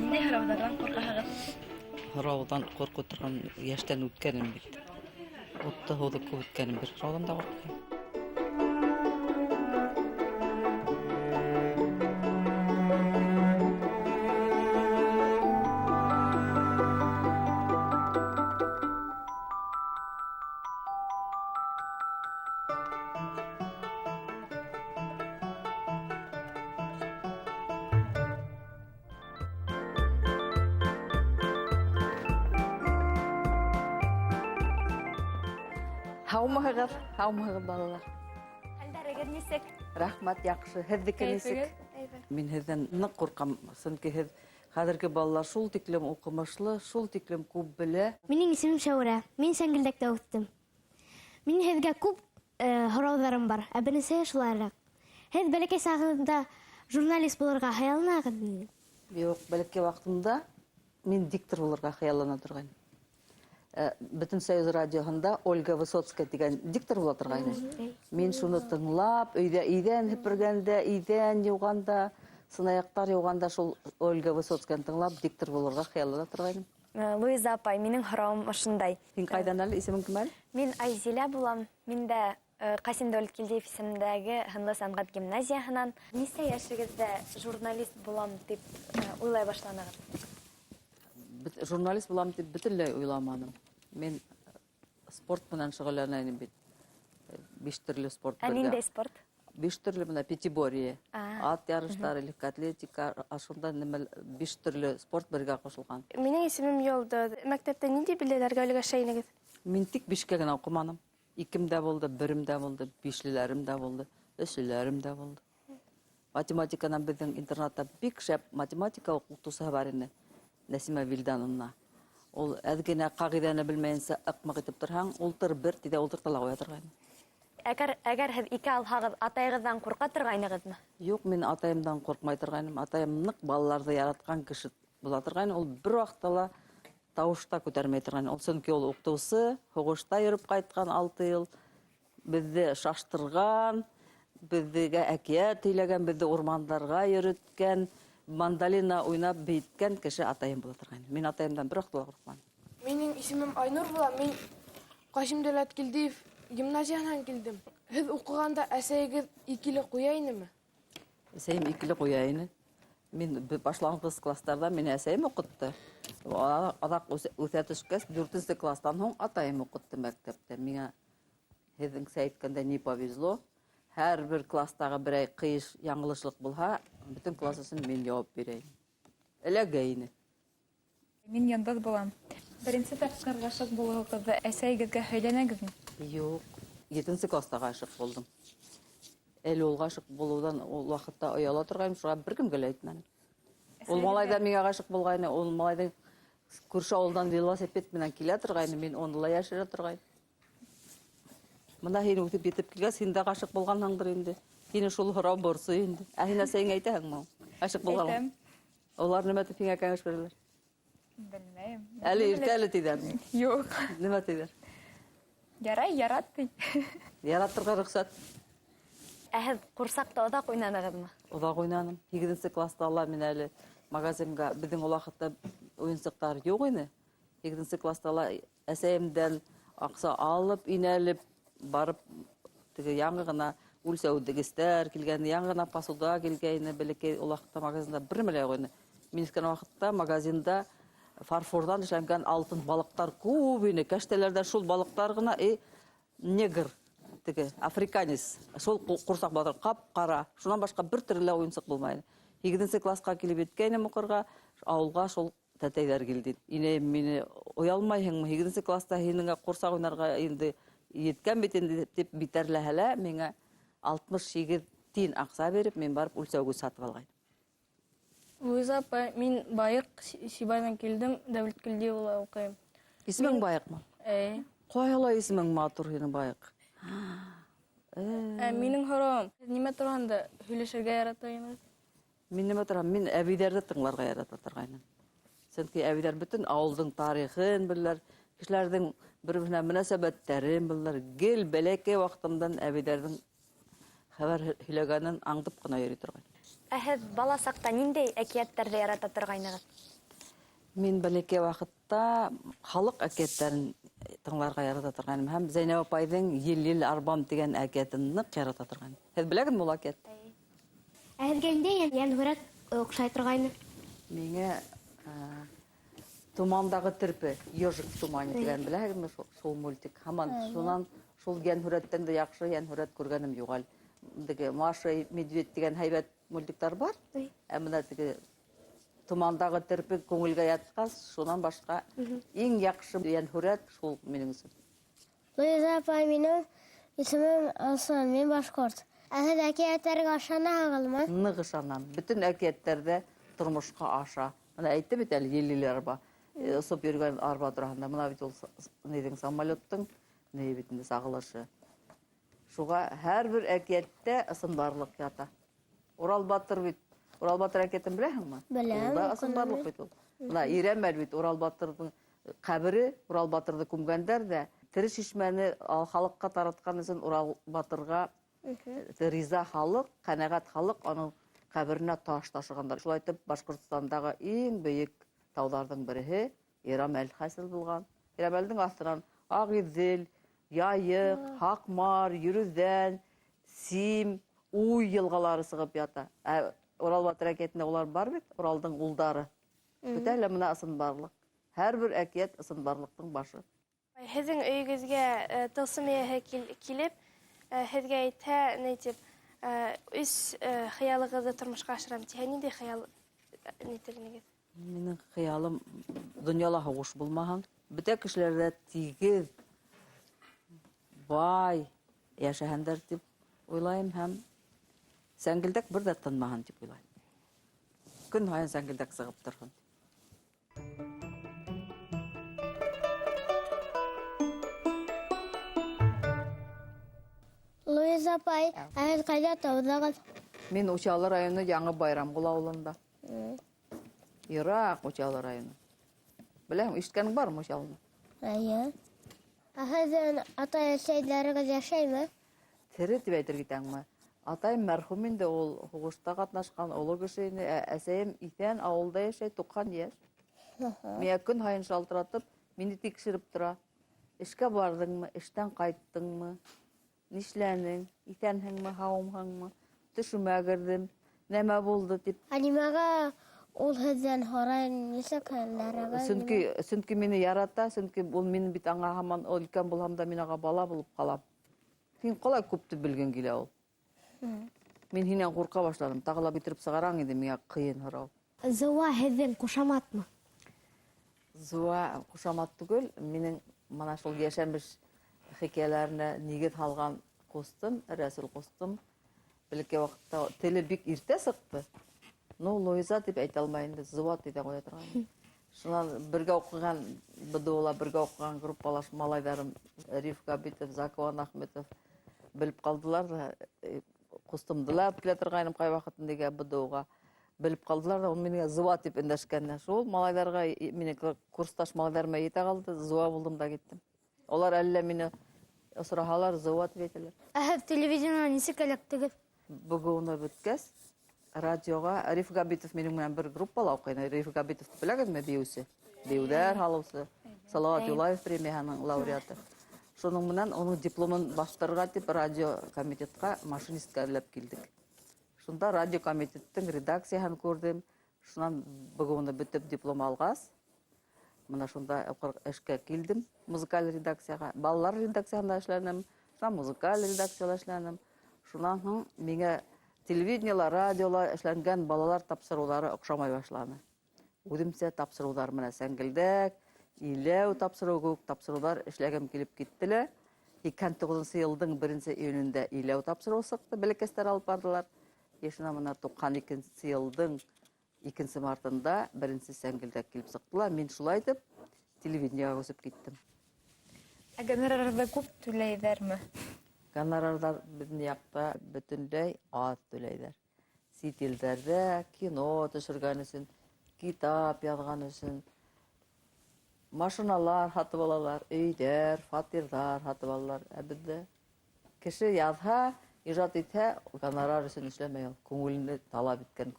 Ниндәй һорауҙарҙан ҡурҡаһығыҙ? Һорауҙан ҡурҡыу торған йәштән үткәнем бит. Утты, һыуҙы күп үткәнем, бер һорауҙан да ҡурҡмайым. Һаумыһығыҙ, һаумыһығыҙ, балалар. Хәлдәрегеҙ нисек? Рәхмәт, яҡшы. Һеҙҙеке нисек? Әйбәт. Мин һеҙҙән ныҡ ҡурҡам, сөнки һеҙ хәҙерге балалар шул тиклем уҡымышлы, шул тиклем күп белә. Минең исемем Шәүрә. Мин Сәңгелдәктә үҫтем. Мин һеҙгә күп һорауҙарым бар. Ә беренсеһе шулайыраҡ. Һеҙ бәләкәй сағығыҙҙа журналист булырға хыялланағыҙмы? Юҡ, бәләкәй ваҡытымда мин диктор булырға хыяллана торғайным. Бөтөн Союз радиоһында Ольга Высоцкая тигән диктор була торғайны. Мин шуны тыңлап, өйҙә иҙән һепергәндә, иҙән йыуғанда, сынаяҡтар йыуғанда шул Ольга Высоцкаяны тыңлап, диктор булырға хыяллана торғайным. Луиза апай, минең һорауым ошондай. Һин ҡайҙан әле, исемең кем әле? Мин Айзилә булам. Мин дә Ҡасим Дәүләткилдиев исемендәге һынлы сәнғәт гимназияһынан. Нисә йәшегеҙҙә журналист булам тип уйлай башланығыҙ? Журналист булам тип бөтөнләй уйламаным. Мин спорт менән шөғөлләнә инем бит. 5 төрлө спорт Ә бергә. ниндәй спорт? 5 төрлө менә пятиборье. Ат ярыштары, легкоатлетика, шунда нәмә 5 төрлө спорт бергә ҡушылған. Минең исемем Йолдоҙ. Мәктәптә ниндәй билдәләргә өлгәшә инегеҙ? Мин тик 5-кә генә уҡыманым. 2-м дә булды, 1-м дә булды, 5-леләрем дә булды, 3-леләрем дә булды. Математиканан беҙҙең интернатта бик шәп математика уҡытыусыһы бар ине, Нәсимә Вилдановна. Ул әҙ генә ҡағиҙәне белмәйенсә ыҡмыҡ итеп торһаң, ултыр бер тиҙә ултырта ла ҡуя торғайны. Әгәр һеҙ 2 алһағыҙ, атайығыҙҙан ҡурҡа торғайнығыҙмы? Юҡ, мин атайымдан ҡурҡмай торғайным. Атайым ныҡ балаларҙы яратҡан кеше була торғайны. Ул бер ваҡытта ла тауыш та күтәрмәй торғайны. Ул сөнки ул уҡытыусы, һуғышта йөрөп ҡайтҡан 6 йыл, беҙҙе шаштырған, беҙгә әкиәт һөйләгән, беҙҙе урмандарға йөрөткән, мандолина уйнап бейеткән кеше атайым була торғайны. Мин атайымдан бер ваҡытта ла ҡурҡманым. Минең исемем Айнур була. Мин Ҡасим Дәүләткилдиев гимназияһынан килдем. Һеҙ уҡығанда әсәйегеҙ икеле ҡуя инеме? Әсәйем икеле ҡуя ине. Мин башланғыс кластарҙа мине әсәйем уҡытты. Аҙаҡ үҫә төшкәс, 4-нсе кластан һуң атайым уҡытты мәктәптә. Миңә һеҙҙеңсә әйткәндә не повезло. Һәр бер кластағы берәй ҡыйыш яңылышлыҡ булһа, бөтөн класс өсөн мин яуап бирәйем. Эләгә ине. Мин Йондоҙ булам. Беренсе тапҡыр ғашиҡ булыуығыҙҙы әсәйегеҙгә һөйләнегеҙме? Юҡ. 7-нсе класта ғашиҡ булдым. Әле ул ғашиҡ булыуҙан ул ваҡытта ояла торғайным, шуға бер кемгә лә әйтмәнем. Ул малай ҙа миңә ғашиҡ булғайны, ул малайҙың күрше ауылдан велосипед менән килә торғайны, мин уны ла йәшерә торғайным. Бына һин үҫеп етеп килгәс, һин дә ғашиҡ булғанһыңдыр инде. Һине шул һорау борсой инде. Ә һин әсәйеңә әйтәһеңме ул? Ғашиҡ булғанын? Әйтәм. Улар нимә тип һиңә кәңәш бирәләр? Белмәйем. Әле иртә әле тиҙәрме? Юҡ. Нимә тиҙәр? Ярай, ярат ти. Яратырға рөхсәт. Ә һеҙ ҡурсаҡта оҙаҡ уйнанығыҙмы? Оҙаҡ уйнаным. 8-нсе класта ла мин әле магазинға, беҙҙең ул ваҡытта уйынсыҡтар юҡ ине. 8-нсе класта ла әсәйемдән аҡса алып, инәлеп, барып, теге яңы ғына үлсәүҙегестәр килгән, яңы ғына посуда килгәйне, бәләкәй ул ваҡытта магазинда бер нәмә лә юҡ ине. Мин үҫкән ваҡытта магазинда фарфорҙан эшләнгән алтын балыҡтар күп ине. Кәштәләрҙә шул балыҡтар ғына, негр, теге африканец, шул ҡурсаҡ батыр, ҡап-ҡара. Шунан башҡа бер төрлө лә уйынсыҡ булмай ине. 8-нсе класҡа килеп еткәйнем уҡырға, ауылға шул тәтәйҙәр килде. Инәйем мине оялмайһыңмы? 8-нсе класта һинеңә ҡурсаҡ уйнарға инде еткән бит инде тип битәрләһә лә, миңә 68 тин аҡса биреп, мин барып үлсәүгес һатып алғайным. Луиза апай, мин Байыҡ Сибайҙан килдем, Дәүләткилдиевала уҡыйым. Исемең Байыҡмы? Эйе. Ҡайһылай исемең матур һинең, Байыҡ. Минең һорауым, һеҙ нимә тураһында һөйләшергә ярата инегеҙ? Мин нимә тураһында? Мин әбейҙәрҙе тыңларға ярата торғайным. Сөнки әбейҙәр бөтөн ауылдың тарихын беләләр, кешеләрҙең бер-береһенә мөнәсәбәттәрен беләләр. Гел бәләкәй ваҡытымдан әбейҙәрҙең хәбәр һөйләгәнен аңдып ҡына йөрөй торғайным. Ә һеҙ бала саҡта ниндәй әкиәттәрҙе ярата торғайнығыҙ? Мин бәләкәй ваҡытта халыҡ әкиәттәрен тыңларға ярата торғайным. Һәм Зәйнәб апайҙың Ел-ел арбам тигән әкиәтен ныҡ ярата торғайным. Һеҙ беләгеҙме ул әкиәтте? Ә һеҙгә ниндәй йәнһүрәт оҡшай торғайны? Миңә Томандағы терпе, Ежик в тумане тигән, беләһегеҙме шул мультик? Һаман шунан шул йәнһүрәттән дә яҡшы йәнһүрәт күргәнем юҡ әле. Теге Маша и Медведь тигән һәйбәт мультиктар бар. Ә бына теге Томандағы терпе күңелгә ятҡас, шунан башҡа иң яҡшы йәнһүрәт шул минең өсөн. Луиза апай, минең исемем Алсан, мин башҡорт. Ә һеҙ әкиәттәргә ышанаһығыҙмы? Ныҡ ышанам. Бөтөн әкиәттәрҙә тормошҡа аша. Бына әйтте бит әле ел-ел арба. Осоп йөрөгән арба тураһында. Бына бит ул ниҙең самолеттың ни бит инде сағылышы. Шуға һәр бер әкиәттә ысынбарлыҡ ята. Урал батыр бит. Урал батыр әкиәтен беләһеңме? Беләм, Ул да ысынбарлыҡ бит ул. Бына Ирәмәл бит Урал батырҙың ҡәбере, Урал батырҙы күмгәндәр ҙә, тере шишмәне халыҡҡа таратҡан өсөн Урал батырға риза халыҡ, ҡәнәғәт халыҡ уның ҡәберенә таш ташығандар. Шулай итеп Башҡортостандағы иң бейек тауҙарҙың береһе Ирамәл хасил булған. Ирамәлдең аҫтынан Ағиҙел, Яйыҡ, Һаҡмар, Йөрөҙән, Сим, Уй йылғалары сығып ята. Ә Урал батыр әкиәтендә улар бар бит, Уралдың улдары. Бөтә лә бына ысынбарлыҡ. Һәр бер әкиәт ысынбарлыҡтың башы. Һеҙҙең өйөгөҙгә тылсым эйәһе килеп, һеҙгә әйтһә, ни тип, үҙ хыялығыҙҙы тормошҡа ашырам тиһә, ниндәй хыял әйтер инегеҙ? Минең хыялым донъяла һуғыш булмаһын. Бөтә кешеләр ҙә тигеҙ, бай йәшәһендәр тип уйлайым һәм сәңгелдәк бер ҙә тынмаһын тип уйлайым. Көн һайын сәңгелдәк сығып торһон. Луиза апай, ә һеҙ ҡайҙа тыуҙығыҙ? Мин Учалы районы Яңы Байрамғол ауылында. Йыраҡ Учалы районы. Беләһең, ишеткәнең бармы Учалыны? Эйе. Ә һеҙҙең атай-әсәйҙәрегеҙ йәшәйме? Тере тип әйтер китәңме? Атайым мәрхүм инде, ул һуғышта ҡатнашҡан оло кеше ине. Ә әсәйем иҫән, ауылда йәшәй, туҡһан йәш. Миңә көн һайын шалтыратып, мине тикшереп тора. Эшкә барҙыңмы, эштән ҡайттыңмы? Нишләнең? Иҫәнһеңме, һаумыһыңмы? Төшөмә керҙем, нәмә булды тип. Ә нимәгә ул һеҙҙән һорай, нисек хәлдәрегеҙ? Сөнки мине ярата, сөнки ул мине бит аңа һаман өлкән булһам да мин аңа бала булып ҡалам. Һин ҡалай күпте белгең килә ул? Мин һинән ҡурҡа башланым. Тағы ла бөтөрөп сығараң инде миңә ҡыйын һорау. Зыуа һеҙҙең ҡушаматмы? Зыуа ҡушамат түгел. Минең мына шул йәшәмеш хикәйәләренә нигеҙ һалған ҡустым, Рәсүл ҡустым. Бәләкәй ваҡытта теле бик иртә сыҡты. Ну, Луиза тип әйтә алмай инде, Зыуа тип тә ҡуя торған. Шунан бергә уҡыған, Б Д Ула бергә уҡыған группалаш малайҙарым Риф Габитов, Закуан Ахметов белеп ҡалдылар ҙа, ҡустымды ла алып килә торғайным ҡай ваҡыт инде Б Д Уға. Белеп ҡалдылар ҙа, ул миңә Зыуа тип өндәшкәндә. Шул малайҙарға, минең курсташ малайҙарыма етә ҡалды, Зыуа булдым да киттем. Улар әллә мине осраһалар, Зыуа тип әйтәләр. Ә һеҙ телевидениеға нисек эләктегеҙ? БГУ-ны бөткәс, радиоға Риф Габитов минең менән бер группала уҡыйны. Риф Габитовты беләгеҙме, бейеүсе? Бейеүҙәр һалыусы. Салауат Юлаев премияһының лауреаты. Шуның менән уның дипломын баҫтырырға тип радио комитетҡа машинистка эҙләп килдек. Шунда радио комитеттың редакцияһын күрҙем. Шунан БГУ-ны бөтөп диплом алғас, мына шунда эшкә килдем музыкаль редакцияға. Балалар редакцияһында эшләнем, шунан музыкаль редакцияла эшләнем. Шунан һуң миңә телевидениела, радиола эшләнгән балалар тапшырыуҙары оҡшамай башланы. Үҙемсә тапшырыуҙар менән сәңгелдәк, иләү тапшырыу кеүек тапшырыуҙар эшләгем килеп китте лә. Һикһән туғыҙынсы йылдың беренсе июнендә иләү тапшырыуы сыҡты, бәләкәстәр алып барҙылар. Йышына мына туҡһан икенсе йылдың икенсе мартында беренсе сәңгелдәк килеп сыҡты ла. Мин шулай итеп телевидениеға күсеп киттем. Ә гонорарҙы күп түләйҙәрме? Гонорарҙар беҙҙең яҡта бөтөнләй аҙ түләйҙәр. Сит илдәрҙә кино төшөргән өсөн, китап яҙған өсөн машиналар һатып алалар, өйҙәр, фатирҙар һатып алалар. Ә беҙҙә кеше яҙһа, ижад итһә, гонорар өсөн эшләмәй ул. Күңелен талап иткән,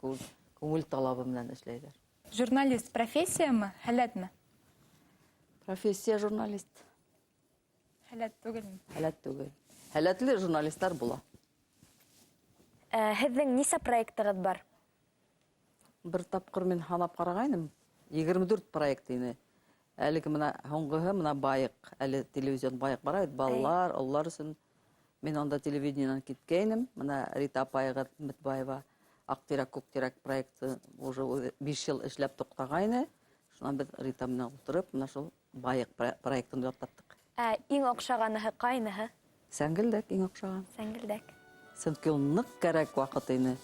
күңел талабы менән эшләйҙәр. Журналист профессиямы, һәләтме? Профессия журналист. Һәләт түгелме? Һәләт түгел. Һәләтле журналистлар була. Һеҙҙең нисә проектығыҙ бар? Бер тапҡыр мин һанап ҡарағайным, 24 проект ине. Әлеге мына һуңғыһы мына Байыҡ, әле телевизион Байыҡ бара бит, балалар, ололар өсөн. Мин анда телевидениенан киткәйнем. Мына Рита апайығыҙ Өметбаева Аҡ тирәк, күк тирәк проекты уже 5 йыл эшләп туҡтағайны. Шунан беҙ Рита менән ултырып, мына шул Байыҡ проектын уйлап таптыҡ. Ә иң оҡшағаныһы ҡайныһы? Сәңгелдәк иң оҡшаған. Сәңгелдәк. Сөнки ул ныҡ кәрәк ваҡыт ине.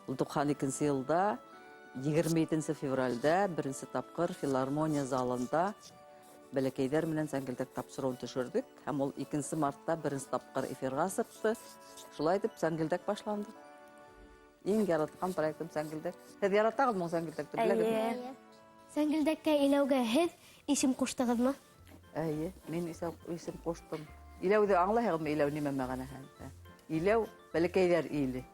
Ул 92 йылда 27 февральдә беренсе тапҡыр филармония залында бәләкәйҙәр менән Сәңгелдәк тапшырыуын төшөрҙөк һәм ул 2 мартта беренсе тапҡыр эфирға сыҡты. Шулай итеп Сәңгелдәк башланды. Иң яратҡан проектым Сәңгелдәк. Һеҙ яратағыҙмы Сәңгелдәкте, беләгеҙме? Эйе. Сәңгелдәккә иләүгә һеҙ исем ҡуштығыҙмы? Эйе, мин исем ҡуштым. Иләүҙе аңлайһығыҙмы, иләү нимә мәғәнәһен? Иләү бәләкәйҙәр иле.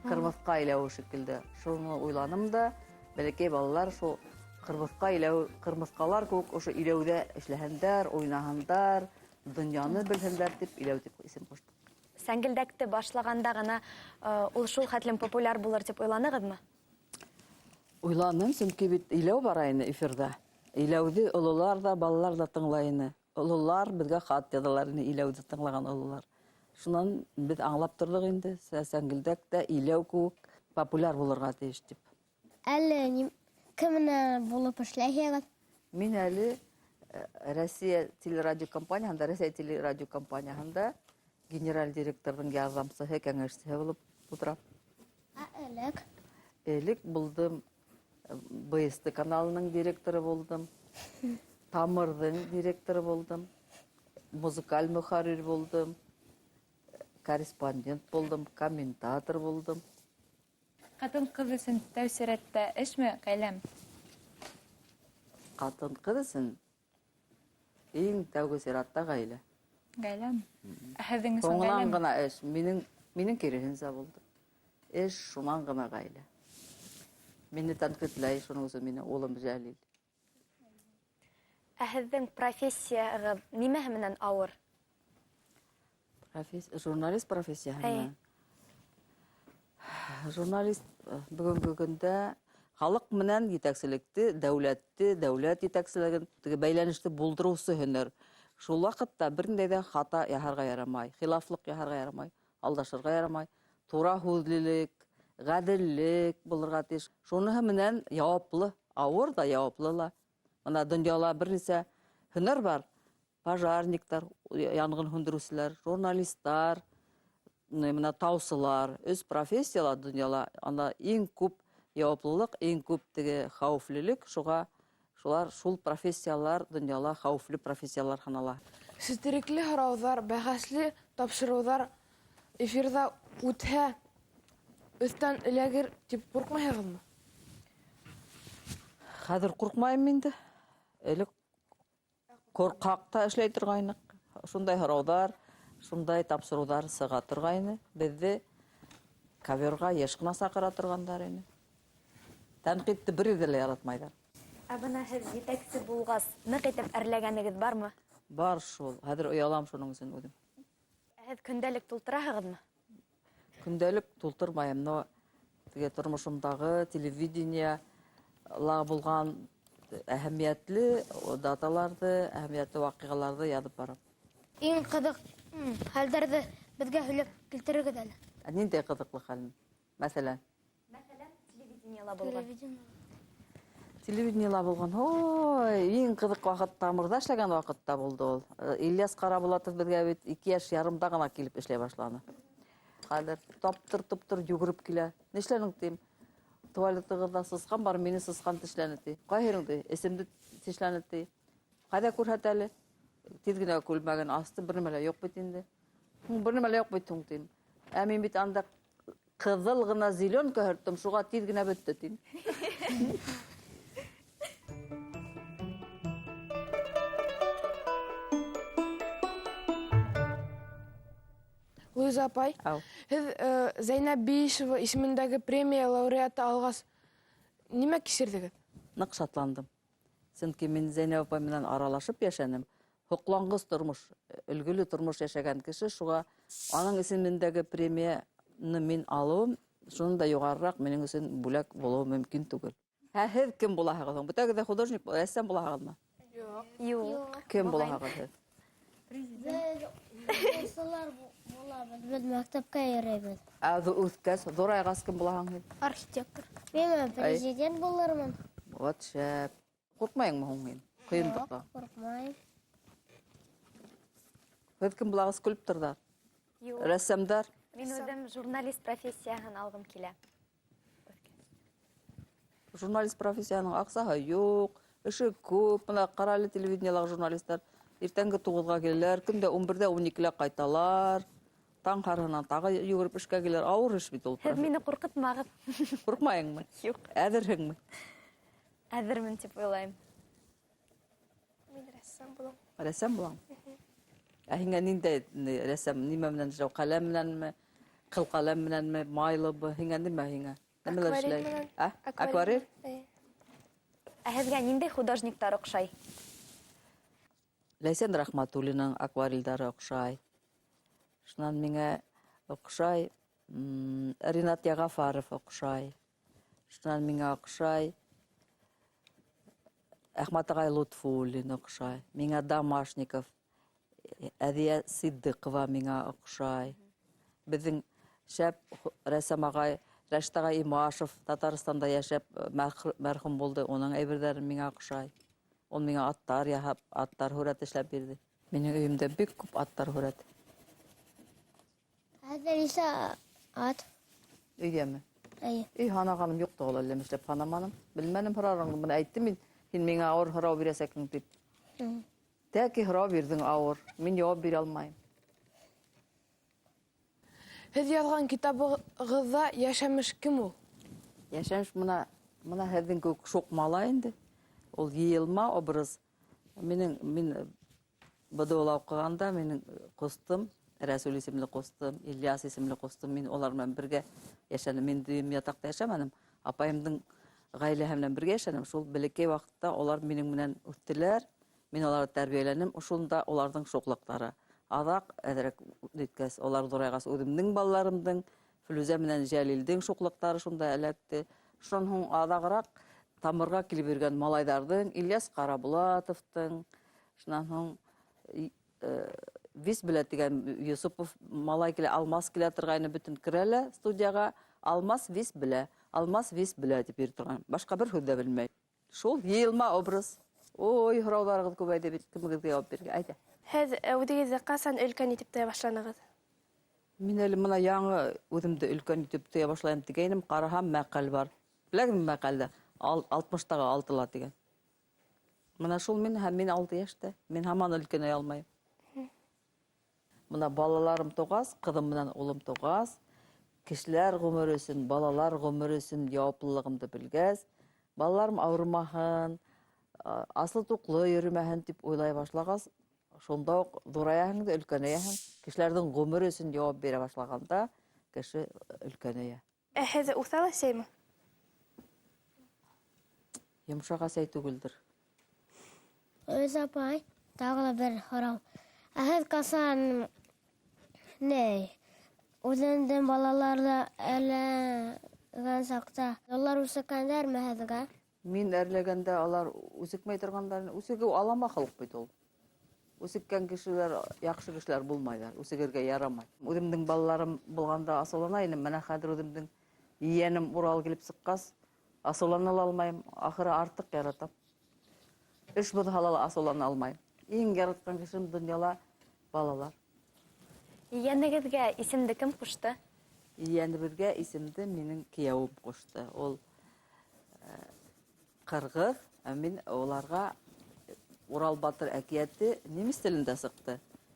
Ҡырмыҫҡа иләүе шикелле. Шуны уйланым да, бәләкәй балалар шул ҡырмыҫҡа иләү, ҡырмыҫҡалар кеүек ошо иләүҙә эшләһендәр, уйнаһындар, донъяны белһендәр тип иләү тип исем ҡуштым. Сәңгелдәкте башлағанда ғына ул шул хәтлем популяр булыр тип уйланығыҙмы? Уйланым, сөнки бит иләү бара ине эфирҙа. Иләүҙе ололар ҙа, балалар ҙа тыңлай ине. Ололар беҙгә хат яҙалар ине, иләүҙе тыңлаған ололар. Шунан беҙ аңлап торҙоҡ инде, Сәңгелдәк тә иләү кеүек популяр булырға тейеш тип. Әле кем менән булып эшләйһегеҙ? Мин әле Россия телерадиокомпанияһында, Рәсәй телерадиокомпанияһында генераль директорҙың ярҙамсыһы, кәңәшсеһе булып ултырам. Ә элек? Элек булдым БСТ каналының директоры булдым, Тамырҙың директоры булдым, музыкаль мөхәррир булдым, корреспондент булдым, комментатор булдым. Ҡатын-ҡыҙ өсөн тәү сиратта эшме, ғаиләме? Ҡатын-ҡыҙ өсөн иң тәүге сиратта ғаилә. Ғаиләме? Ә һеҙҙең өсөн Һуңынан ғаиләме? ғына эш. Минең киреһенсә булды. Эш, шунан ғына ғаилә. Мине тәнҡитләй, шуның өсөн мине улым Жәлил. Ә һеҙҙең профессияғыҙ нимәһе менән ауыр? Журналист профессияһы Эйе. менән. Журналист бөгөнгө көндә халыҡ менән етәкселекте, дәүләтте, дәүләт етәкселеген, теге бәйләнеште булдырыусы һөнәр. Шул ваҡытта бер ниндәй ҙә хата яһарға ярамай, хилафлыҡ яһарға ярамай, алдашырға ярамай, тура һүҙлелек, ғәҙеллек булырға тейеш. Шуныһы менән яуаплы, ауыр ҙа, яуаплы ла. Бына донъяла бер нисә һөнәр бар. Пожарниктар, янғын һүндереүселәр, журналисттар, бына таусылар, өс профессияла донъяла, анда иң күп яуаплылыҡ, иң күп теге хәүефлелек, шуға шулар шул профессиялар донъяла хәүефле профессиялар һанала. Сетерекле һорауҙар, бәхәсле тапшырыуҙар эфирҙа үтһә, өҫтән эләгер тип ҡурҡмайһығыҙмы? Хәҙер ҡурҡмайым инде. Элек ҡурҡаҡ та эшләй торғайныҡ. Шундай һорауҙар, шундай тапшырыуҙар сыға торғайны. Беҙҙе коверға йыш ҡына саҡыра торғандар ине. Тәнҡитте бер ерҙә лә яратмайҙар. Ә бына һеҙ етәксе булғас, ныҡ итеп әрләгәнегеҙ бармы? Бар шул. Хәҙер оялам шуның өсөн үҙем. Ә һеҙ көндәлек тултыраһығыҙмы? Көндәлек тултырмайым, но теге тормошомдағы телевидениела булған әһәмиәтле даталарҙы, әһәмиәтле ваҡиғаларҙы яҙып барам. Иң ҡыҙыҡ хәлдәрҙе беҙгә һөйләп килтерегеҙ әле. Ә ниндәй ҡыҙыҡлы хәл? Мәҫәлән? Мәҫәлән, телевидениела булған. Телевидениела. Телевидениела булған. Ой, иң ҡыҙыҡ ваҡыт Тамырҙа эшләгән ваҡытта булды ул. Ильяс Ҡарабулатов беҙгә бит ике йәш ярымда ғына килеп эшләй башланы. Хәҙер таптыр-топтыр йүгереп килә. Нишләнең тим? Туалетығыҙҙа сысҡан бар, мине сысҡан тешләне ти. Ҡайһы ерең ти? Эсемде тешләне ти. Ҡайҙа күрһәт әле? Тиҙ генә күлмәген асты, бер нәмә лә юҡ бит инде. Һуң бер нәмә лә юҡ бит һуң тим. Ә мин бит анда ҡыҙыл ғына зеленка һөрттөм, шуға тиҙ генә бөттө тим. Луиза апай, Ау. һеҙ Зәйнәб Биишева исемендәге премия лауреаты алғас, нимә кисерҙегеҙ? Ныҡ шатландым. Сөнки мин Зәйнәб апай менән аралашып йәшәнем. Һоҡланғыс тормош, өлгөлө тормош йәшәгән кеше, шуға аның исемендәге премияны мин алыуым, шунан да юғарыраҡ минең өсөн бүләк булыуы мөмкин түгел. Ә һеҙ кем булаһығыҙ һуң? Бөтәгеҙ дә художник, рәссам булаһығыҙмы? Юҡ. Юҡ. Кем булаһығыҙ һеҙ? Беҙ уҡыусылар булабыҙ, беҙ мәктәпкә йөрөйбөҙ. Ә үҫкәс, ҙурайғас кем булаһың һин? Архитектор. Мин президент булырмын. Вот шәп. Ҡурҡмайыңмы һуң һин? Ҡыйынлыҡтан. Ҡурҡмайым. Һеҙ кем булағыҙ? Скульпторҙар? Юҡ. Рәссамдар? Мин үҙем журналист профессияһын алғым килә. Журналист профессияһының аҡсаһы юҡ, эше күп. Бына ҡара әле телевидениелағы журналистар иртәнге 9-ға киләләр, көндә 11-дә, 12-лә ҡайталар. Таң һарыһынан тағы йүгереп эшкә киләләр. Ауыр эш бит ул. Һеҙ мине ҡурҡытмағыҙ. Ҡурҡмайыңмы? Юҡ. Әҙерһеңме? Әҙермен тип уйлайым. Мин рәссам булам. Рәссам булам. Ә һиңә ниндәй рәссам, нимә менән эшләү? Ҡәләм менәнме? Ҡыл ҡәләм менәнме? Майлыбы? Һиңә нимә һиңә? Нимәләр Акварель эшләй? менән. Ә? Акварель? Эйе. Ә һеҙгә ниндәй художниктар оҡшай? Ләйсән Рәхмәтуллиның акварелдары оҡшай. Шунан миңә оҡшай Ринат Яғафаров оҡшай. Шунан миңә оҡшай Әхмәт ағай Лотфуллин оҡшай. Миңә Домашников, Әҙиә Сиддиҡова миңә оҡшай. Беҙҙең шәп рәссам ағай Рәшит ағай Имашев Татарстанда йәшәп мәрхүм булды. Уның әйберҙәре миңә оҡшай. Ул миңә аттар яһап, аттар һүрәт эшләп бирҙе. Минең өйөмдә бик күп аттар һүрәте. Хәҙер нисә ат? Өйҙәме? Эйе. Өй һанағаным юҡ та ул әллә нишләп һанаманым. Белмәнем һорарыңды, бына әйттем мин, һин миңә ауыр һорау бирәсәкһең тип. Тәки һорау бирҙең ауыр, мин яуап бирә алмайым. Һеҙ яҙған китабығыҙҙа йәшәмеш кем ул? Йәшәмеш бына һеҙҙең кеүек шуҡ малай инде. Ул йыйылма образ. Мин БДУ-ла уҡығанда минең ҡустым, Рәсүл исемле ҡустым, Ильяс исемле ҡустым, мин улар менән бергә йәшәнем. Мин дөйөм ятаҡта йәшәмәнем. Апайымдың ғаиләһе менән бергә йәшәнем. Шул бәләкәй ваҡытта улар минең менән үҫтеләр. Мин уларҙы тәрбиәләнем. Шунда уларҙың шуҡлыҡтары. Аҙаҡ әҙерәк үткәс, улар ҙурайғас үҙемдең балаларымдың, Флүзә менән Жәлилдең шуҡлыҡтары шунда эләкте. Шунан һуң аҙағыраҡ тамырға килеп йөрөгән малайҙарҙың, Ильяс Ҡарабулатовтың, шунан һуң Вис белә тигән Йосопов малай килә, Алмас килә торғайны, бөтөн керә лә студияға. Алмас вис белә, Алмас вис белә тип йөрөй торған. Башҡа бер һүҙ ҙә белмәй. Шул йыйылма образ. Ой, һорауҙарығыҙ күбәйҙе бит, кемегеҙгә яуап бирергә? Әйҙә. Һеҙ үҙегеҙҙе ҡасан өлкән итеп тоя башланығыҙ? Мин әле бына яңы үҙемде өлкән итеп тоя башлайым тигәйнем, ҡараһам мәҡәл бар. Беләһегеҙме мәҡәлде? 60-тағы алтыла тигән. Бына шул мин, һәм мин 6 йәштә. Мин һаман өлкәнәй алмайым. Бына балаларым тыуғас, ҡыҙым менән улым тыуғас, кешеләр ғүмере өсөн, балалар ғүмере өсөн яуаплылығымды белгәс, балаларым ауырымаһын, аслы туҡлы йөрөмәһен тип уйлай башлағас, шунда уҡ ҙураяһың да өлкәнәйәһең. Кешеләрҙең ғүмере өсөн яуап бирә башлағанда кеше өлкәнәйә. Ә һеҙ уҫал әсәйме? Йомшаҡ әсәй түгелдер. Үҙ апай, тағы ла бер һорау. Ә һеҙ ҡасан ни, үҙеңдең балаларҙы әрләгән саҡта, улар үсеккәндәрме һеҙгә? Мин әрләгәндә алар үсекмәй торғандар. Үсегеү алама халыҡ бит ул. Үсеккән кешеләр яҡшы кешеләр булмайҙар, үсегергә ярамай. Үҙемдең балаларым булғанда асыулана инем. Бына хәҙер үҙемдең ейәнем Урал килеп сыҡҡас, асыулана ла алмайым. Ахыры артыҡ яратам. Эш боҙһа ла асыулана алмайым. Иң яратҡан кешем донъяла балалар. Ейәнегеҙгә исемде кем ҡушты? Ейәнебеҙгә исемде минең кейәүем ҡушты. Ул ҡырғыҙ, ә мин уларға Урал батыр әкиәте немец телендә сыҡты,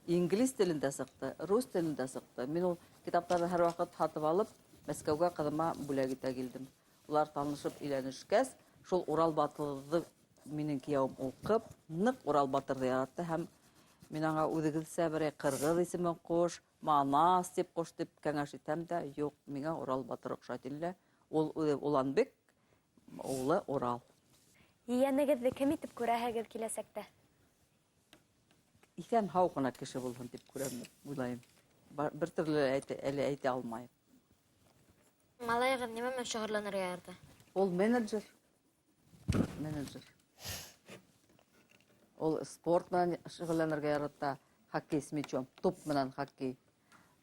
инглиз телендә сыҡты, рус телендә сыҡты. Мин ул китаптарҙы һәр ваҡыт һатып алып, Мәскәүгә ҡыҙыма бүләк итә килдем. Улар танышып өйләнешкәс, шул Урал батырҙы минең кейәүем уҡып, ныҡ Урал батырҙы яратты һәм мин аңа үҙегеҙсә берәй ҡырғыҙ исемен ҡуш, Манас тип ҡуш тип кәңәш итәм дә, юҡ, миңә Урал батыр оҡшай тине лә. Ул үҙе Уланбек, улы Урал. Ейәнегеҙҙе кем итеп күрәһегеҙ киләсәктә? Иҫән һау ғына кеше булһын тип күрәм, уйлайым. Бер төрлө әле әйтә алмайым. Малайығыҙ нимә менән шөғөлләнергә ярата? Ул менеджер. Менеджер. Ул спорт менән шөғөлләнергә ярата, хоккей с мячом, туп менән хоккей.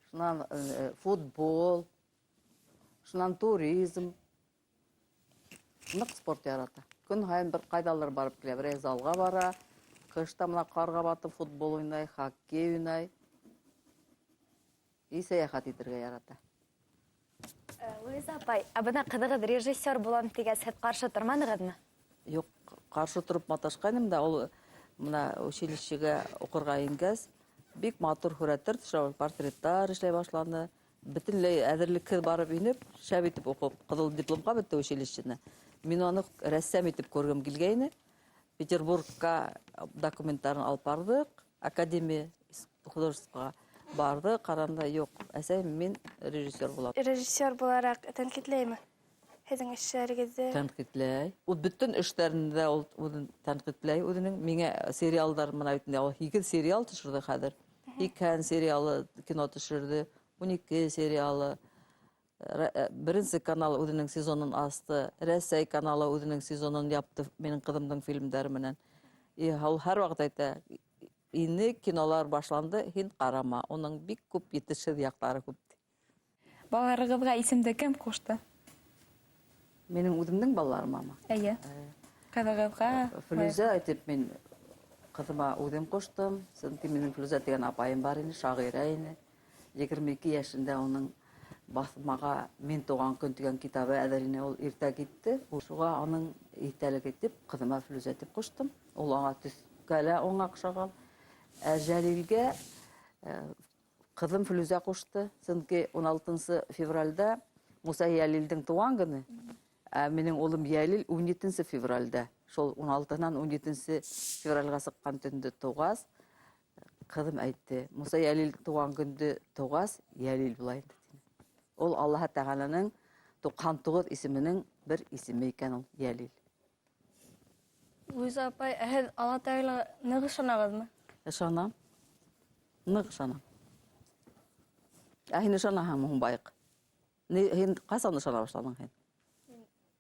Шунан футбол, шунан туризм. Ныҡ спорт ярата. Көн һайын бер ҡайҙалыр барып килә, берәй залға бара. Ҡышта мына ҡарға батып футбол уйнай, хоккей уйнай. И сәйәхәт итергә ярата. Луиза апай, ә бына ҡыҙығыҙ режиссер булам тигәс, һеҙ ҡаршы торманығыҙмы? Юҡ, ҡаршы тороп маташҡайным да, ул мына училищеға уҡырға ингәс, бик матур һүрәттәр төшөрә, портреттар эшләй башланы. Бөтөнләй әҙерлекһеҙ барып инеп, шәп итеп уҡып, ҡыҙыл дипломға бөттө училищены. Мин уны рәссам итеп күргем килгәйне. Петербургка документтарын алып барҙыҡ, академия художествоға барҙы, ҡаранда юҡ, әсәй, мин режиссер булам. Режиссер булараҡ тәнҡитләйме һеҙҙең эштәрегеҙҙе? Тәнҡитләй. Ул бөтөн эштәрендә ул үҙен тәнҡитләй үҙенең. Миңә сериалдар мына бит инде, ул 8 сериал төшөрҙө хәҙер. Икән сериалы кино төшөрҙө, 12 сериалы. Беренсе канал үҙенең сезонын асты, Рәсәй каналы үҙенең сезонын япты минең ҡыҙымдың фильмдәре менән. И ул һәр ваҡыт әйтә, ине кинолар башланды, һин ҡарама, уның бик күп етешһеҙ яҡтары күп. Балаларығыҙға исемде кем ҡушты? Минең үҙемдең балаларымамы? Эйе. Ҡыҙығыҙға? Флүзә әйтеп мин ҡыҙыма үҙем ҡуштым. Сөнки минең Флүзә тигән апайым бар ине, шағирә ине. 22 йәшендә уның баҫмаға Мин тыуған көн тигән китабы әҙер ине, ул иртә китте. Шуға уның иҫтәлек итеп ҡыҙыма Флүзә тип ҡуштым. Ул аңа төҫкә лә уңа оҡшаған. Ә Жәлилгә ҡыҙым Флүзә ҡушты. Сөнки ун алтынсы февралдә Муса Йәлилдең тыуған көнө. Ә минең улым Йәлил ун етенсе февралдә. Шул ун алтыһынан ун етенсе февралгә сыҡҡан төндө тыуғас, ҡыҙым әйтте, Муса Йәлил тыуған көндө тыуғас, Йәлил була инде, тине. Ул Аллаһы Тәғәләнең туҡһан туғыҙ исеменең бер исеме икән ул Йәлил. Луиза апай, ә һеҙ Алла Тәғәләгә ныҡ ышанағыҙмы? Ышанам. Ныҡ ышанам. Ә һин ышанаһыңмы һуң, Байыҡ? Ни, һин ҡасан ышана башланың һин?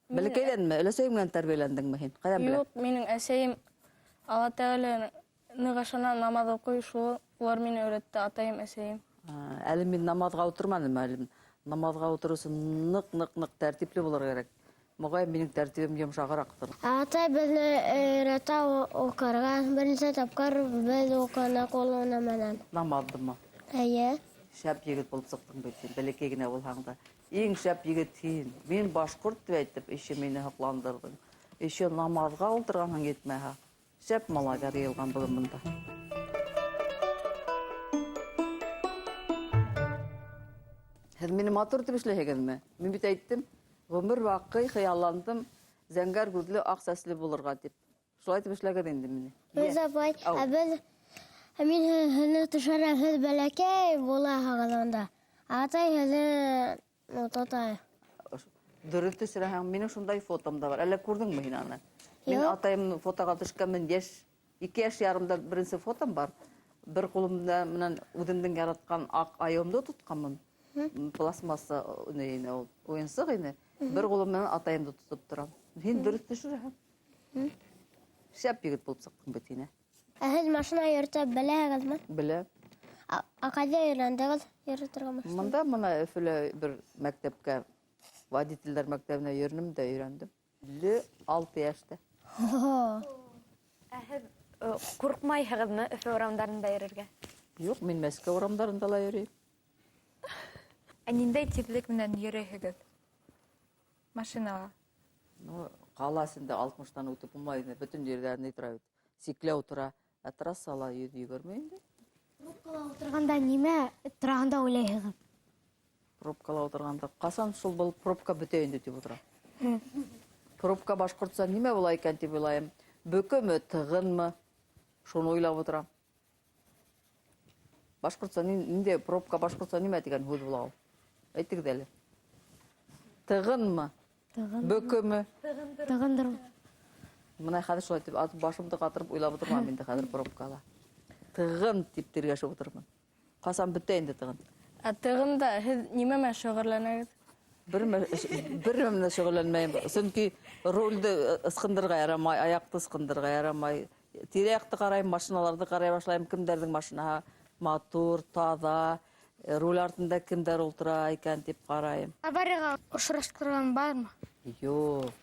Бәләкәйҙәнме? Өләсәйең менән тәрбиәләндеңме һин? Ҡайҙан беләһең? Юҡ, минең әсәйем Алла Тәғәләне ныҡ ышана, намаҙ уҡый, шул улар мине өйрәтте, атайым, әсәйем. Әле мин намаҙға ултырманым әле. Намаҙға ултырыу өсөн ныҡ, ныҡ, ныҡ тәртипле булырға кәрәк. Моғайын, минең тәртибем йомшағыраҡтыр. Атай беҙҙе өйрәтә уҡырға. Беренсе тапҡыр беҙ уҡыныҡ ул менән. Намаҙҙымы? Эйе. Шәп егет булып сыҡтың бит һин, бәләкәй генә булһаң да. Иң шәп егет һин. Мин башҡорт тип әйтеп, ише мине һоҡландырҙың. Ише намаҙға ултырғанһың етмәһә. Шәп малайҙар йыйылған бөгөн бында. Һеҙ мине матур тип эшләйһегеҙме? Мин бит әйттем, ғүмер баҡый хыялландым зәңгәр күҙле, аҡ сәсле булырға тип. Шулай тип эшләгеҙ инде мине. Луиза апай, Ау. ә беҙ, ә мин һеҙҙе төшөрәм, һеҙ бәләкәй булаһығыҙ унда. Атай һеҙҙе, ну, тота. Дөрөҫ төшөрәһең, минең шундай фотом да бар. Әллә күрҙеңме һин аны? Мин Юҡ. атайым фотоға төшкәнмен, йәш, ике йәш ярымда беренсе фотом бар. Бер ҡулымда менән үҙемдең яратҡан аҡ айыуымды тотҡанмын. Пластмасса ине ул, уйынсыҡ ине. Бер ҡулым менән атайымды тотоп торам. Һин дөрөҫ төшөрәһең. Шәп егет булып сыҡтың бит һин, ә? Ә һеҙ машина йөрөтә беләһегеҙме? Беләм. Ә ҡайҙа өйрәндегеҙ йөрөтөргә машина? Мында мына Өфөлә бер мәктәпкә, водителдәр мәктәбенә йөрөнөм дә өйрәндем. Илле алты йәштә. Хо-хо. Ә һеҙ ҡурҡмайһығыҙмы Өфө урамдарында йөрөргә? Юҡ, мин Мәскәү урамдарында ла йөрөйөм. Ә ниндәй тиҙлек менән йөрөйһөгөҙ машинала? Ну, ҡала эсендә алтмыштан үтеп булмай инде, бөтөн ерҙә ни тора бит. Сикләү тора. Ә трассала йөҙ егерме инде. Пробкала ултырғанда нимә тураһында уйлайһығыҙ? Пробкала ултырғанда ҡасан шул был пробка бөтә инде тип ултыра. Пробка башҡортса нимә була икән тип уйлайым. Бөкөмө, тығынмы? Шуны уйлап ултырам. Башҡортса ниндәй пробка башҡортса нимә тигән һүҙ була ул? Әйтегеҙ әле. Тығынмы? Тығын. Бөкөмө? Тығындырыу. Бына хәҙер шулай тип атып башымды ҡатырып уйлап ултырмам инде хәҙер пробкала. Тығын тип тиргәшеп ултырмын. Ҡасан бөтә инде тығын? Ә тығында һеҙ нимә менән шөғөлләнәгеҙ? Бер менән дә шөғөлләнмәйем. Сөнки рулде ысҡындырға ярамай, аяҡты ысҡындырға ярамай. Тирә-яҡты ҡарайым, машиналарҙы ҡарай башлайым, кемдәрҙең машинаһы матур, таҙа, руль артында кемдәр ултыра икән тип ҡарайым. Аварияға осрашҡан бармы? Юҡ.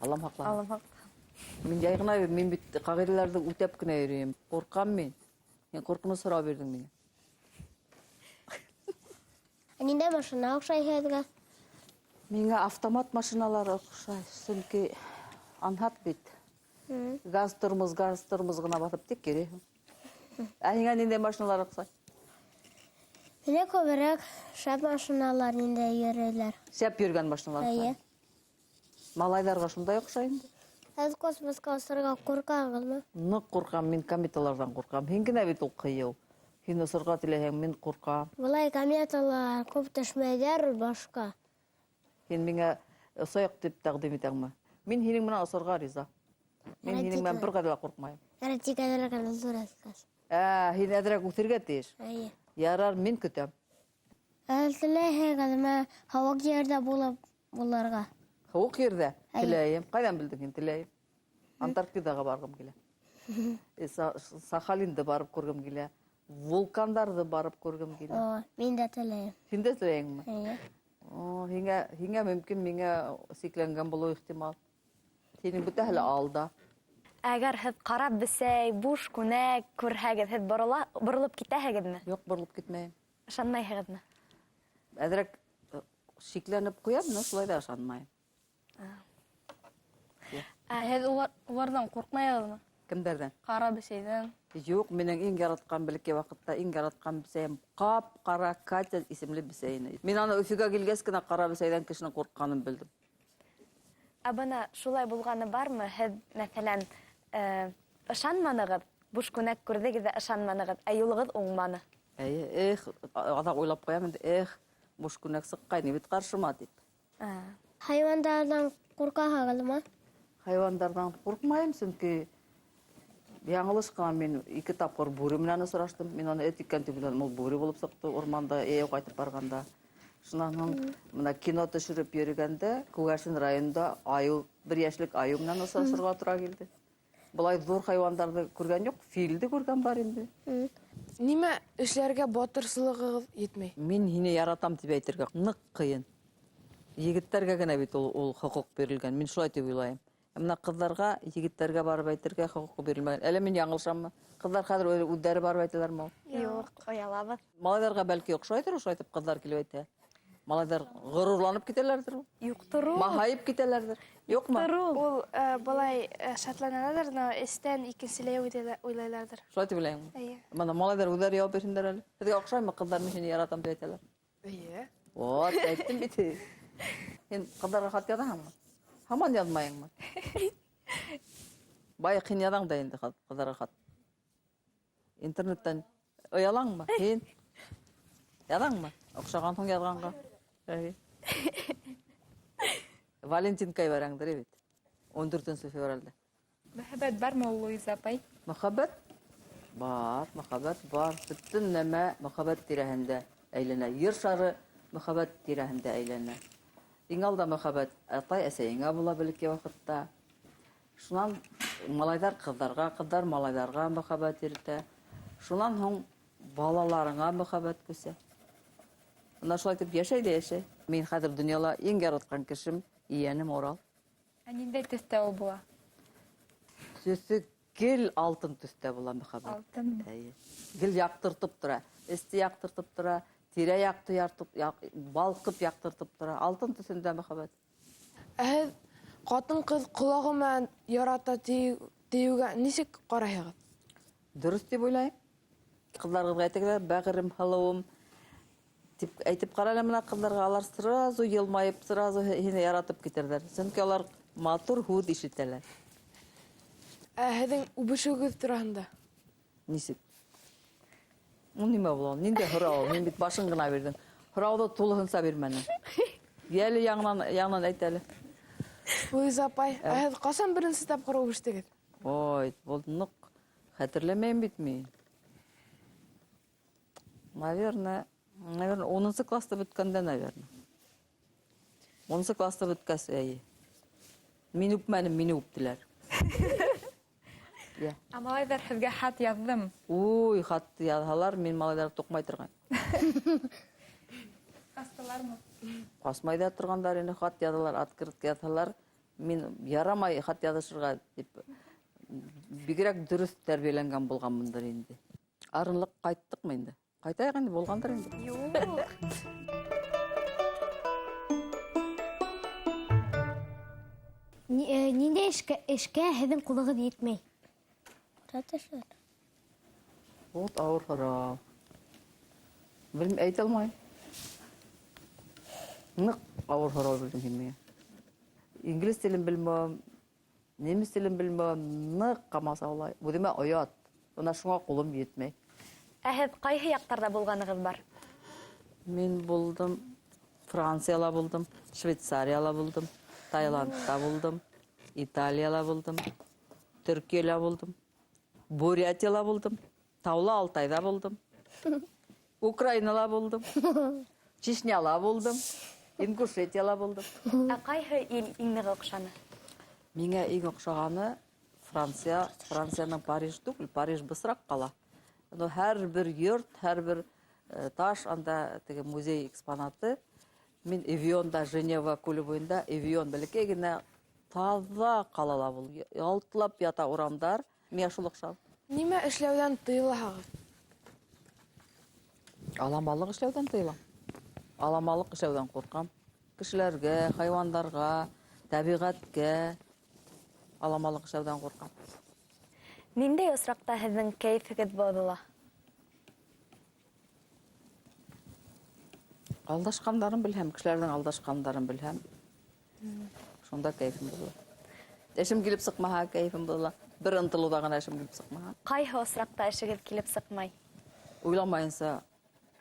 Аллам һаҡлаһын. Аллам һаҡлаһын. Мин яй ғына, мин бит ҡағиҙәләрҙе үтәп кенә йөрөйөм. Ҡурҡам мин. Һин ҡурҡыныс һорау бирҙең миңә. Ә ниндәй машина оҡшай һеҙгә? Миңә автомат машиналар оҡшай, сөнки анһат бит. Газ тормоз, газ тормоз ғына баҫып тик йөрөйһөң. Ә һиңә ниндәй машиналар оҡшай? Миңә күберәк шәп машиналар ниндәй йөрөйләр. Шәп йөрөгән машиналар оҡшай. Эйе. Малайҙарға шундай оҡшай инде. Һеҙ космосҡа осорға ҡурҡағыҙмы? Ныҡ ҡурҡам, мин кометаларҙан ҡурҡам. Һин генә бит ул ҡыйыу. Һин осорға теләһәң, мин ҡурҡам. Былай кометалар күп төшмәйҙәр башҡа. Һин миңә осайыҡ тип тәҡдим итәңме? Мин һинең менән осорға риза. Мин һинең менән бер ҡайҙа ла ҡурҡмайым. Ярай, тик әҙерәк әле ҙур үҫкәс. Ә, һин әҙерәк үҫергә тейеш. Эйе. Ярар, мин көтәм. Ә теләйһегеҙме һыуыҡ ерҙә булып булырға? Һыуыҡ ерҙә? Эйе. Теләйем. Ҡайҙан белдең һин теләйем? Антарктидаға барғым килә. Сахалинды барып күргем килә. Вулкандарҙы барып күргем килә. О, мин дә теләйем. Һин дә теләйеңме? Эйе. О, һиңә мөмкин, миңә сикләнгән булыуы ихтимал. Һинең бөтәһе лә алда. Әгәр һеҙ ҡара бесәй, буш күнәк күрһәгеҙ, һеҙ боролоп китәһегеҙме? Юҡ, боролоп китмәйем. Ышанмайһығыҙмы? Әҙерәк шикләнеп ҡуям, но шулай ҙа ышанмайым. Ә һеҙ уларҙан ҡурҡмайһығыҙмы? Кемдәрҙән? Ҡара бесәйҙән. Юҡ, минең иң яратҡан бәләкәй ваҡытта иң яратҡан бесәйем ҡап-ҡара Катя исемле бесәй ине. Мин аны Өфөгә килгәс кенә ҡара бесәйҙән кешенең ҡурҡҡанын белдем. Ә бына шулай булғаны бармы? Һеҙ, мәҫәлән, ышанманығыҙ, буш күнәк күрҙегеҙ ҙә ышанманығыҙ, ә юлығыҙ уңманы. Эйе, эх, аҙаҡ уйлап ҡуям инде, эх, буш күнәк сыҡҡайны бит ҡаршыма тип. Хайуандарҙан ҡурҡаһығыҙмы? Хайуандарҙан ҡурҡмайым, сөнки яңылыш ҡына мин 2 тапҡыр бүре менән осраштым. Мин аны эт икән тип уйланым, ул бүре булып сыҡты урманда, йәйәү ҡайтып барғанда. Шунан һуң бына кино төшөрөп йөрөгәндә Күгәрсен районында айыу, бер йәшлек айыу менән осрашырға тура килде. Былай ҙур хайуандарҙы күргән юҡ, филде күргән бар инде. Нимә эшләргә батырсылығығыҙ етмәй? Мин һине яратам тип әйтергә ныҡ ҡыйын. Егеттәргә генә бит ул хоҡуҡ бирелгән. Мин шулай тип уйлайым. Ә бына ҡыҙҙарға, егеттәргә барып әйтергә хоҡуҡ бирелмәгән. Әллә мин яңылышаммы? Ҡыҙҙар хәҙер үҙҙәре барып әйтәләрме ул? Юҡ, оялабыҙ. Малайҙарға бәлки оҡшайҙыр, ошолай итеп ҡыҙҙар килеп әйтә. Малайҙар ғорурланып китәләрҙер ул. Юҡтыр ул. Маһайып китәләрҙер. Юҡмы? Юҡтыр ул. Ул былай шатланаларҙыр, но эстән икенселәй уйлайларҙыр. Шулай тип уйлайһыңмы? Эйе. Бына малайҙар үҙҙәре яуап бирһендәр әле. Һеҙгә оҡшаймы ҡыҙҙар мин һине яратам тип әйтәләр? Эйе. Вот, әйттем бит. Һин ҡыҙҙарға хат яҙаһыңмы? Һаман яҙмайыңмы? Байыҡ һин яҙаң да инде ҡыҙҙарға хат. Интернеттан оялаңмы? Һин яҙаңмы? Оҡшаған һуң яҙғанға. Эйе. Валентинка ебәрәңдер бит. Ун дүртенсе февралдә. Мөхәббәт бармы ул, Луиза апай? Мөхәббәт бар, мөхәббәт бар. Бөтөн нәмә мөхәббәт тирәһендә әйләнә. Ер шары мөхәббәт тирәһендә әйләнә. Иң алда мөхәббәт атай-әсәйеңә була бәләкәй ваҡытта. Шунан малайҙар ҡыҙҙарға, ҡыҙҙар малайҙарға мөхәббәт йөрөтә. Шунан һуң балаларыңа мөхәббәт күсә. Бына шулай итеп йәшәй ҙә йәшәй. Мин хәҙер донъяла иң яратҡан кешем ейәнем Урал. Ә ниндәй төҫтә ул була? Төҫө гел алтын төҫтә була мөхәббәт. Алтын. Эйе. Гел яҡтыртып тора. Эсте яҡтыртып тора, тирә-яҡты балҡып яҡтыртып тора. Алтын төҫөндә мөхәббәт. Ә һеҙ ҡатын-ҡыҙ ҡолағы менән ярата тиеүгә нисек ҡарайһығыҙ? Дөрөҫ тип уйлайым. Ҡыҙҙарығыҙға әйтегеҙ, бәғерем, һылыуым тип әйтеп ҡара әле бына ҡыҙҙарға, алар сразу йылмайып, сразу һине яратып китерҙәр. Сөнки алар матур һүҙ ишетәләр. Ә һеҙҙең үбешеүегеҙ тураһында? Нисек? Ул нимә була ул? Ниндәй һорау ул? Мин бит башын ғына бирҙем. Һорауҙы тулыһынса бирмәнем. Йәле яңынан әйт әле. Луиза апай, ә һеҙ ҡасан беренсе тапҡыр үбештегеҙ? Ой, был ныҡ хәтерләмәйем бит мин. Наверное, 10 класста бөткәндә, наверное. 10 класста бөткәс, әйе. Мин үпмәнем, мине үптеләр. Ә малайҙар һеҙгә хат яҙҙым? Уй, хат яҙһалар, мин малайҙар туҡмай торған. Ҡастылармы? Ҡасмай ҙа торғандар ине, хат яҙалар, открытка яҙһалар, мин ярамай хат яҙышырға тип бигерәк дөрөҫ тәрбиәләнгән булғанмындыр инде. Арынлыҡ ҡайттыҡмы инде? Ҡайтайыҡ инде, булғандыр инде. Юҡ. Ниндәй эшкә һеҙҙең ҡулығыҙ етмәй? Вот ауыр һорау. Белмәйем, әйтә алмайым. Ныҡ ауыр һорау бирҙең һин миңә. Инглиз телен белмәм, немец телен белмәм, ныҡ ҡамасаулай. Үҙемә оят. Бына шуңа ҡулым етмәй. Ә һеҙ ҡайһы яҡтарҙа булғанығыҙ бар? Мин булдым, Францияла булдым, Швейцарияла булдым, Таиландта булдым, Италияла булдым, Төркиәлә булдым, Бурятияла булдым, Таулы Алтайҙа булдым, Украинала булдым, Чечняла булдым, Ингушетияла булдым. Ә ҡайһы ил иң ныҡ оҡшаны? Миңә иң оҡшағаны Франция, Францияның Париж түгел, Париж бысраҡ ҡала. Но һәр бер йорт, һәр бер таш анда теге музей экспонаты. Мин Эвионда, Женева күле буйында, Эвион бәләкәй генә таҙа ҡалала был. Ялтлап ята урамдар. Миңә шул оҡшаны. Нимә эшләүҙән тыйылаһығыҙ? Аламалыҡ эшләүҙән тыйылам. Аламалыҡ эшләүҙән ҡурҡам. Кешеләргә, хайуандарға, тәбиғәткә аламалыҡ эшләүҙән ҡурҡам. Ниндәй осраҡта һеҙҙең кәйефегеҙ боҙола? Алдашҡандарын белһәм, кешеләрҙең алдашҡандарын белһәм, шунда кәйефем боҙола. Эшем килеп сыҡмаһа, кәйефем боҙола. Бер ынтылыуҙа ғына эшем килеп сыҡмаһа. Ҡайһы осраҡта эшегеҙ килеп сыҡмай? Уйламайынса,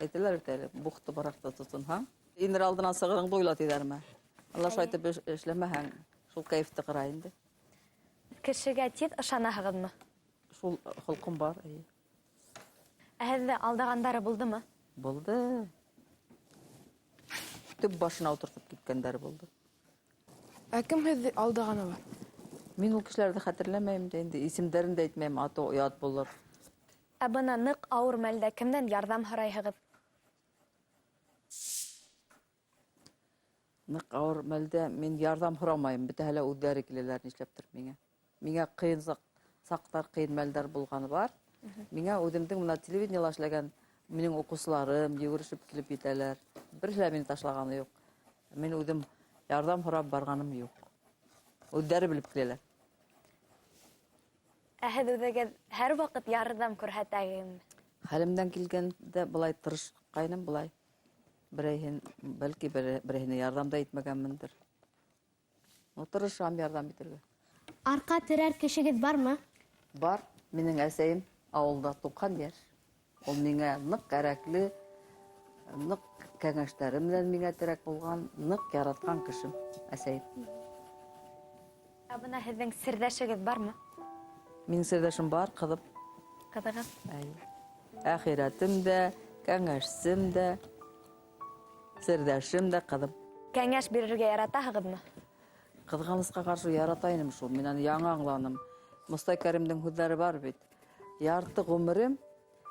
әйтәләр бит әле, бухты бараҡта тотонһаң, инер алдынан сығырыңды уйла тиҙәрме? Алла шулай итеп эшләмәһәң, шул кәйефте ҡыра инде. Кешегә тиҙ ышанаһығыҙмы? Шул холҡом бар, эйе. Ә һеҙҙе алдағандары булдымы? Булды. Төп башына ултыртып киткәндәре булды. Ә кем һеҙҙе алдағаны бар? Мин ул кешеләрҙе хәтерләмәйем дә инде, исемдәрен дә әйтмәйем, аты оят булыр. Ә бына ныҡ ауыр мәлдә кемдән ярҙам һорайһығыҙ? Ныҡ ауыр мәлдә мин ярҙам һорамайым, бөтәһе лә үҙҙәре киләләр, нишләптер миңә. Миңә ҡыйын саҡтар, ҡыйын мәлдәр булғаны бар. Миңә үҙемдең бына телевидениела эшләгән минең уҡыусыларым йүгерешеп килеп етәләр. Береһе лә мине ташлағаны юҡ. Мин үҙем ярҙам һорап барғаным юҡ. Үҙҙәре белеп киләләр. Ә һеҙ үҙегеҙ һәр ваҡыт ярҙам күрһәтәгеҙме? Хәлемдән килгәндә былай тырышҡайным, былай. Берәйһен, бәлки берәйһенә ярҙам да итмәгәнмендер. Но тырышам ярҙам итергә. Арҡа терәр кешегеҙ бармы? Бар. Минең әсәйем ауылда 90 йәш. Ул миңә ныҡ кәрәкле, ныҡ кәңәштәре менән миңә терәк булған, ныҡ яратҡан кешем, әсәйем. Ә бына һеҙҙең серҙәшегеҙ бармы? Минең серҙәшем бар, ҡыҙым. Ҡыҙығыҙ? Әйе. Әхирәтем дә, кәңәшсем дә, серҙәшем дә ҡыҙым. Кәңәш бирергә яратаһығыҙмы? Ҡыҙғанысҡа ҡаршы ярата инем шул. Мин аны яңы аңланым. Мостай Кәримдең һүҙҙәре бар бит. Ярты ғүмерем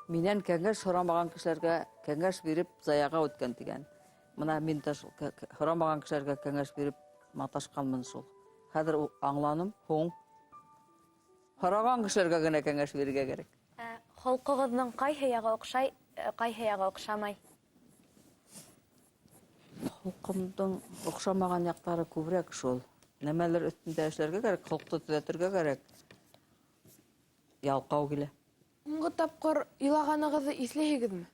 минән кәңәш һорамаған кешеләргә кәңәш биреп заяға үткән тигән. Бына мин дә шул һорамаған кешеләргә кәңәш биреп маташҡанмын шул. Хәҙер аңланым, һуң. Һораған кешеләргә генә кәңәш бирергә кәрәк. Холҡоғоҙҙоң ҡайһы яғы оҡшай, ҡайһы яғы оҡшамай? Холҡомдоң оҡшамаған яҡтары күберәк шул. Нәмәлер өҫтөндә эшләргә кәрәк, холҡто төҙәтергә кәрәк. Ялҡау килә. Һуңғы тапҡыр илағанығыҙҙы иҫләйһегеҙме?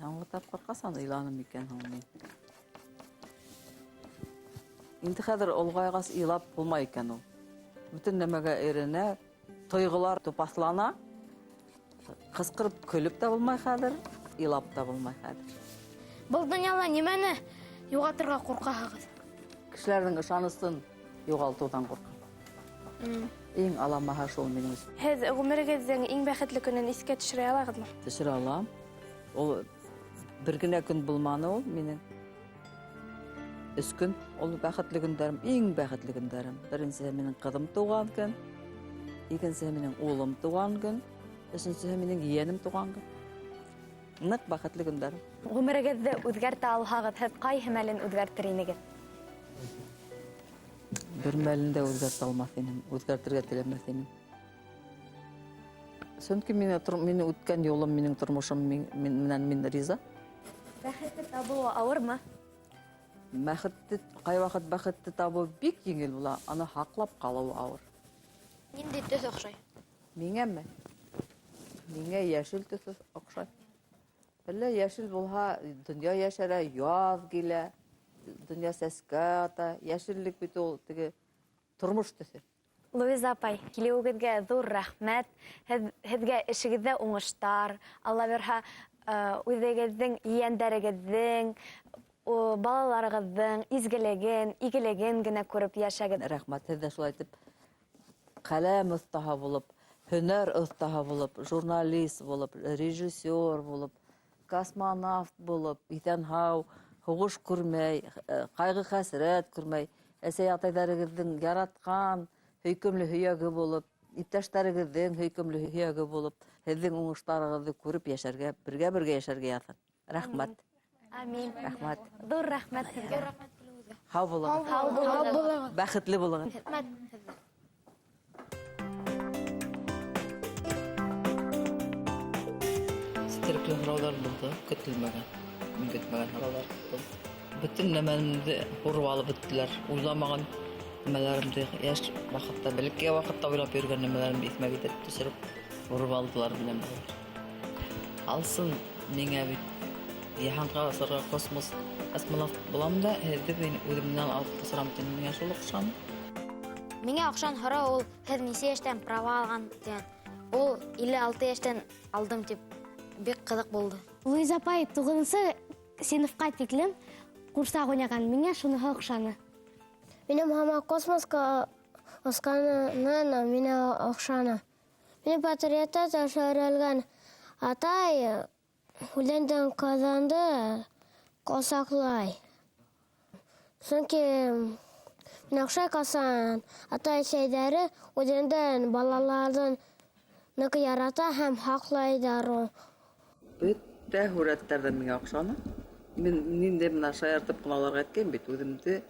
Һуңғы тапҡыр ҡасан иланым икән һуң мин? Инде хәҙер олоғайғас илап булмай икән ул. Бөтөн нәмәгә өйрәнә, тойғолар тупаҫлана. Ҡысҡырып көлөп тә булмай хәҙер, илап та булмай хәҙер. Был донъяла нимәне юғалтырға ҡурҡаһығыҙ? Кешеләрҙең ышанысын юғалтыуҙан ҡурҡам. Иң аламаһы шул минең өсөн. Һеҙ ғүмерегеҙҙең иң бәхетле көнөн иҫкә төшөрә алағыҙмы? Төшөрә алам. Ул бер генә көн булманы ул минең. 3 көн ул бәхетле көндәрем, иң бәхетле көндәрем. Беренсеһе минең ҡыҙым тыуған көн, икенсеһе минең улым тыуған көн, өсөнсөһө минең ейәнем тыуған көн. Ныҡ бәхетле көндәрем. Ғүмерегеҙҙе үҙгәртә алһағыҙ, һеҙ ҡайһы мәлен үҙгәртер инегеҙ? Бер мәлен дә үҙгәртә алмаҫ инем, үҙгәртергә теләмәҫ инем. Сөнки мине үткән юлым, минең тормошом менән мин риза. Бәхетте табыуы ауырмы? Бәхетте, ҡай ваҡыт бәхетте табыу бик еңел була, аны һаҡлап ҡалыуы ауыр. Ниндәй төҫ оҡшай? Миңәме? Миңә йәшел төҫ оҡшай. Әллә йәшел булһа, донъя йәшәрә, яҙ килә, донъя сәскә ата. Йәшеллек бит ул теге тормош төҫө. Луиза апай, килеүегеҙгә ҙур рәхмәт. Һеҙгә эшегеҙҙә уңыштар, Алла бирһә, үҙегеҙҙең ейәндәрегеҙҙең, балаларығыҙҙың изгелеген, игелеген генә күреп йәшәгеҙ. Рәхмәт, һеҙ ҙә шулай итеп ҡәләм оҫтаһы булып, һөнәр оҫтаһы булып, журналист булып, режиссер булып, космонавт булып, иҫән-һау, һуғыш күрмәй, ҡайғы-хәсрәт күрмәй, әсәй-атайҙарығыҙҙың яратҡан һөйкөмлө һөйәге булып, иптәштәрегеҙҙең һөйкөмлө һөйәге булып, һеҙҙең уңыштарығыҙҙы күреп йәшәргә, бергә-бергә йәшәргә яҙһын. Рәхмәт. Амин. Рәхмәт. Ҙур рәхмәт һеҙгә. Һау булығыҙ. Һау булығыҙ. Бәхетле булығыҙ. Рәхмәт. Сетерекле һорауҙар булды, көтөлмәгән. Мин көтмәгән һорауҙар булды. Бөтөн нәмәләремде һурып алып бөттөләр. Уйламаған нәмәләремде йәш ваҡытта, бәләкәй ваҡытта уйлап йөрөгән нәмәләремде иҫемә китереп төшөрөп һурып алдылар белән балалар. Алсын миңә бит йыһанға осорға космос космонавт булам да, һеҙҙе мин үҙем менән алып осорам тине. Миңә шул оҡшаны. Миңә оҡшан һорау ул, һеҙ нисә йәштән права алған тигән. Ул 56 йәштән алдым тип бик ҡыҙыҡ булды. Луиза апай 9-нсы синыфҡа тиклем ҡурсаҡ уйнаған. Миңә шуныһы оҡшаны. Минең һаман космосҡа осҡанынан миңә оҡшаны. Минең портретта төшөрөлгән атай үләндән ҡаҙанды ҡосаҡлай. Сөнки мин оҡшай ҡасан атай-әсәйҙәре үҙендән балаларын ныҡ ярата һәм һаҡлайҙар. Бөтә һүрәттәр ҙә миңә оҡшаны. Мин ниндәй бына шаяртып ҡына уларға әйткән бит, үҙемде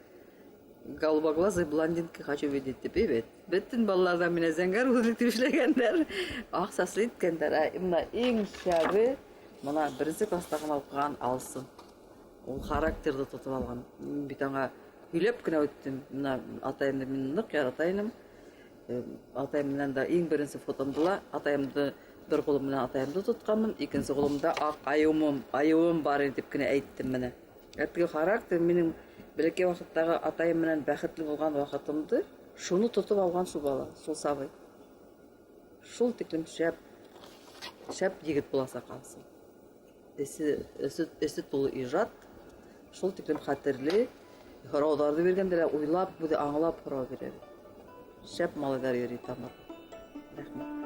голубоглазой блондинка хочу видеть тип, бит. Бөтөн балалар ҙа мине зәңгәр күҙле тип эшләгәндәр, аҡ сәсле иткәндәр. Ә бына иң шәбе, бына беренсе класста ғына уҡыған Алсын. Ул характерҙы тотоп алған. Мин бит аңа һөйләп кенә үттем. Бына атайымды мин ныҡ ярата инем. Атайым менән дә иң беренсе фотомды ла атайымды бер ҡулым менән атайымды тотҡанмын, икенсе ҡулымда аҡ айыуым бар ине тип кенә әйттем менә. Ә теге характер минең бәләкәй ваҡыттағы атайым менән бәхетле булған ваҡытымды шуны тотоп алған шул бала, шул сабый. Шул тиклем шәп егет буласаҡ Алсын. Эсе тулы ижад, шул тиклем хәтерле, һорауҙарҙы биргәндә лә уйлап, үҙе аңлап һорау бирә. Шәп малайҙар йөрөй Тамара. Рәхмәт.